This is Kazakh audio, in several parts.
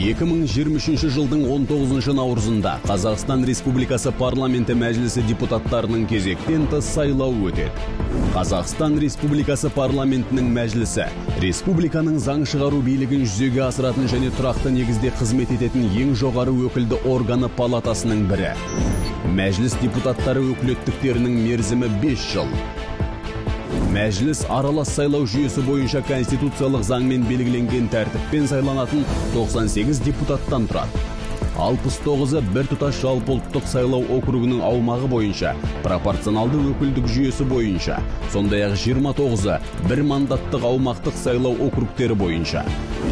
2023 жылдың 19 наурызында Қазақстан Республикасы Парламенті Мәжілісі депутаттарының кезектен тыс сайлауы өтеді. Қазақстан Республикасы Парламентінің Мәжілісі республиканың заң шығару билігін жүзеге асыратын және тұрақты негізде қызмет ететін ең жоғары өкілді органы палатасының бірі. Мәжіліс депутаттары өкілеттіктерінің мерзімі 5 жыл. Мәжіліс аралас сайлау жүйесі бойынша конституциялық заңмен белгіленген тәртіппен сайланатын 98 депутаттан тұрады. 69-ы біртұтас жалпыұлттық сайлау округінің аумағы бойынша, пропорционалды өкілдік жүйесі бойынша, сондай-ақ 29-ы бір мандаттық аумақтық сайлау округтері бойынша.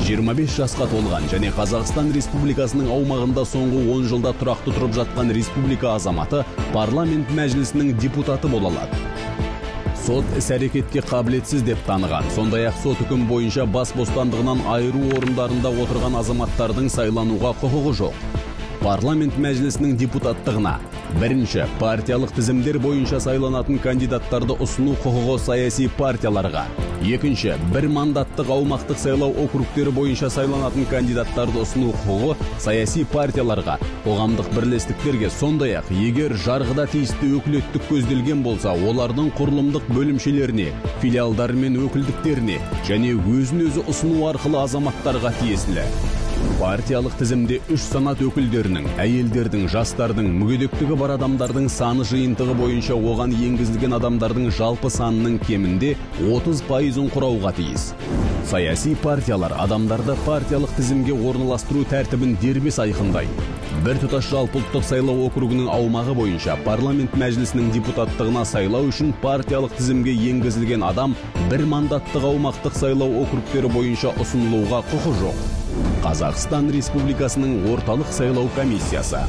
25 жасқа толған және Қазақстан Республикасының аумағында соңғы 10 жылда тұрақты тұрып жатқан республика азаматы парламент мәжілісінің депутаты бола алады. Сот іс-әрекетке қабілетсіз деп таныған, сондай-ақ сот үкім бойынша бас бостандығынан айыру орындарында отырған азаматтардың сайлануға құқығы жоқ. Парламент мәжілісінің депутаттығына бірінші партиялық тізімдер бойынша сайланатын кандидаттарды ұсыну құқығы саяси партияларға, екінші бір мандаттық аумақтық сайлау округтері бойынша сайланатын кандидаттарды ұсыну құқығы саяси партияларға, қоғамдық бірлестіктерге, сондай-ақ егер жарғыда тиісті өкілеттік көзделген болса, олардың құрылымдық бөлімшелеріне, филиалдары мен өкілдіктеріне және өзін-өзі ұсыну арқылы азаматтарға тиесілі. Партиялық тізімде үш санат өкілдерінің, әйелдердің, жастардың, мүгедектігі бар адамдардың саны жиынтығы бойынша оған енгізілген адамдардың жалпы санының кемінде 30%-ын құрауға тиіс. Саяси партиялар адамдарды партиялық тізімге орналастыру тәртібін дербес айқындайды. Біртұтас жалпыұлттық сайлау округінің аумағы бойынша парламент мәжілісінің депутаттығына сайлау үшін партиялық тізімге енгізілген адам бір мандаттық аумақтық сайлау округтері бойынша ұсынылуға құқы жоқ. Қазақстан Республикасының Орталық сайлау комиссиясы.